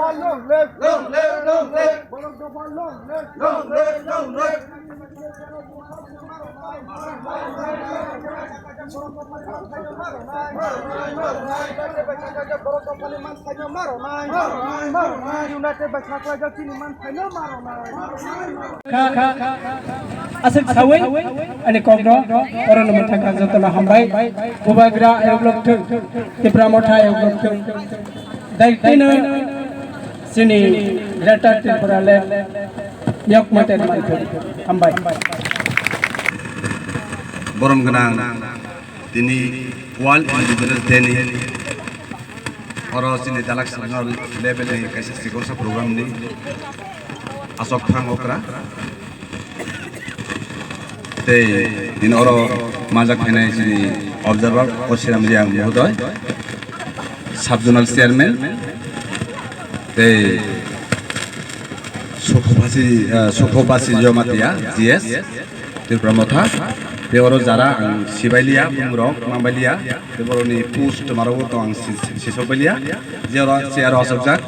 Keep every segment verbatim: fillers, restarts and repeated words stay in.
Long live, long live, long live. Borok dopha long live. Long live, long live. Borok dophani man khaino ma rwnai. United bai kha khlaijak chini man khaino ma rwnai. Kha, kha, kha, kha, kha. Aswk sawi ani kokno oro no mwthangkha jotono hambai. Bubagra ayok lok thung, Tipra Motha ayok lok thung. Daitino chini Greater Tripura Land yok mate manthung. Hambai. Borom gwnang tini World Indigenous Day ni oro chini dalak senior level ni kaisa sikorsa program ni asok thang okra. Tei tini oro manjak phainai chini observer Osiram Reang mohodoy, sub zonal chairman, tei Sukhobasi, eh, Sukhobasi Jamatia, G S, Tripura Motha, tei oro jara ang sibailiya, bumrok mangbailiya, tei borokni post twmarokbo tong ang si-, si-, sisokbailiya, je oro chair o asokjak,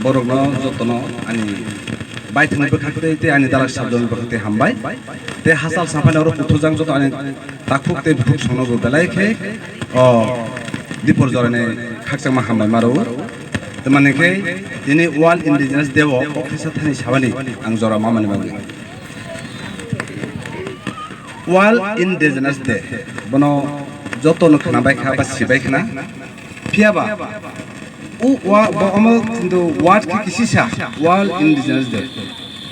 borokno jotono ani baithangni bwkhak tei, tei ani dalak sabjoni bwkhak tei hambai. Tei hachal saphani oro kuthukjak joto ani takhuk tei bukhuk songnobo belai khe o dipor jorani khakchangma hambai maro. Tamani khe tini World Indigenous Day o kok kisa thani sabani ang jora mamani bagwi. World Indigenous Day bono jotono khwnabai kha ba sibai khna. Phiya ba o wa-, bo omo kintu word khe kisisa World Indigenous Day.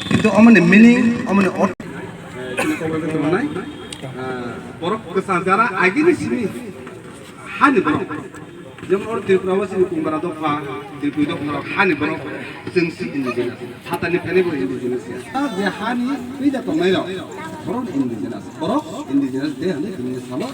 Kintu omoni meaning, omoni ortho, ah, borok kwchajara agini simi hani borok. Jemon oro Tripura o chini Kungbara dopha, Tripuri dopha rok hani borok chwng si indigenous. Phatani phani bo indigenous ya. Je hani twi da tongnai rok borok indigenous. Borok Indigenous Day hwnwi tini salo.